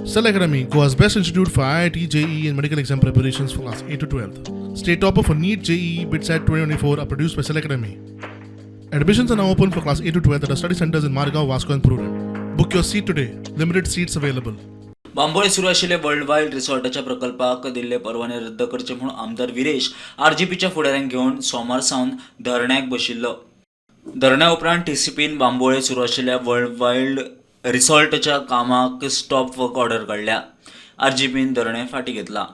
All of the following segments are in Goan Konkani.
Cell Academy, Goa's best institute for IIT, JEE, and medical exam preparations for class 8 to 12. State topper for NEET, JEE, BITSAT 2024 are produced by Cell Academy. Admissions are now open for class 8 to 12 at our study centers in Margao, Vasco, and Prudent. Book your seat today. Limited seats available. Bambolim सुरू आशिल्ले वर्ल्ड वायल्ड रिसॉर्टाच्या प्रकल्पाक दिल्ले परवाने रद्द करचे म्हूण आमदार विरेश आरजीपीच्या फुडाऱ्यांक घेवन सोमार सावन धरण्याक बशिल्लो. धरण्या उपरांत टीसीपीन बांबोळे सुरू आशिल्ल्या वर्ल्ड वायल्ड रिसॉर्टच्या कामाक स्टॉप वर्क ऑर्डर काडल्या. आरजीपीन धरणें फाटीं घेतलां.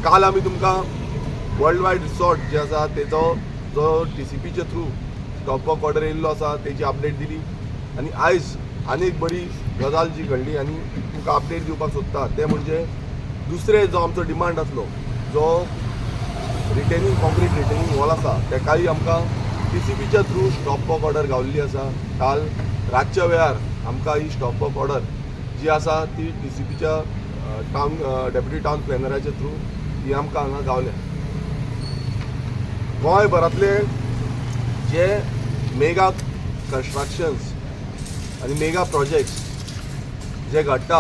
काल आमी तुमकां वर्ल्ड वायड रिसॉर्ट जे आसा तेजो जो टीसीपीचे थ्रू स्टॉप वर्क ऑर्डर येयल्लो आसा तेजी अपडेट दिली आनी आयज आनी एक बरी गजाल जी घडली आनी तुमकां अपडेट दिवपाक सोदता तें म्हणजे दुसरे जो आमचो डिमांड आसलो, जो रिटेनिंग कॉन्क्रीट रिटेनिंग वॉल आसा, तेकाय आमकां टीसीपीच्या थ्रू स्टॉप वर्क ऑर्डर गावल्ली आसा. काल रातच्या वेळार आमकां ही स्टॉप वर्क ऑर्डर जी आसा ती टीसीपीच्या टावन डेप्युटी टावन प्लॅनराच्या थ्रू ही आमकां हांगा गावल्या. गोंयभरांतले जे मेगा कन्स्ट्रक्शन्स आनी मेगा प्रोजेक्ट्स जे घडटा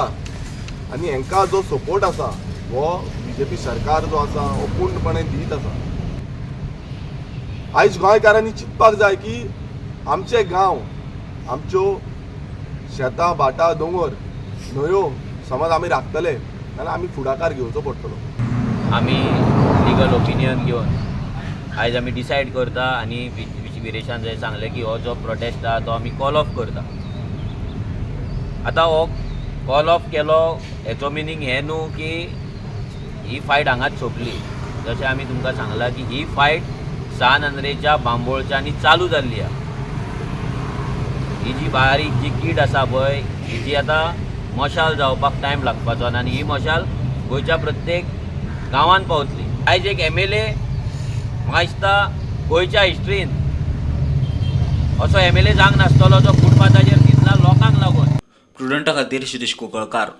आनी हांकां जो सपोर्ट आसा हो बीजेपी सरकार जो आसा हो पूर्णपणे दित आसा. आयज गोंयकारांनी चिंतपाक जाय की आमचे गांव, आमच्यो शेतां, भाटां, दोंगर, न्हंयो समज आमी राखतले जाल्यार आमी फुडाकार घेवचो पडटलो. आमी लिगल ओपिनियन घेवन आयज आमी डिसायड करता आनी विरेशान जंय सांगलें की हो जो प्रोटेस्ट आहा तो आमी कॉल ऑफ करता. आतां हो कॉल ऑफ केलो हेचो मिनींग हें न्हू की ही फायट हांगाच सोंपली. जशें आमी तुमकां सांगलां की ही फायट सान आंद्रेच्या, बांबोळच्या चालू जाल्ली आहा. ही जी बारीक जी कीड आसा पळय, हिजी आतां मशाल जावपाक टायम लागपाचो ना आनी ही मशाल गोंयच्या प्रत्येक गांवांत पावतली. आयज एक एमएलए, म्हाका दिसता गोंयच्या हिस्ट्रीन असो एमएलए जावंक नासतलो जो फुटपाथाचेर न्हिदला लोकांक लागून. प्रुडंटा खातीर शिरीष कुंकळकार.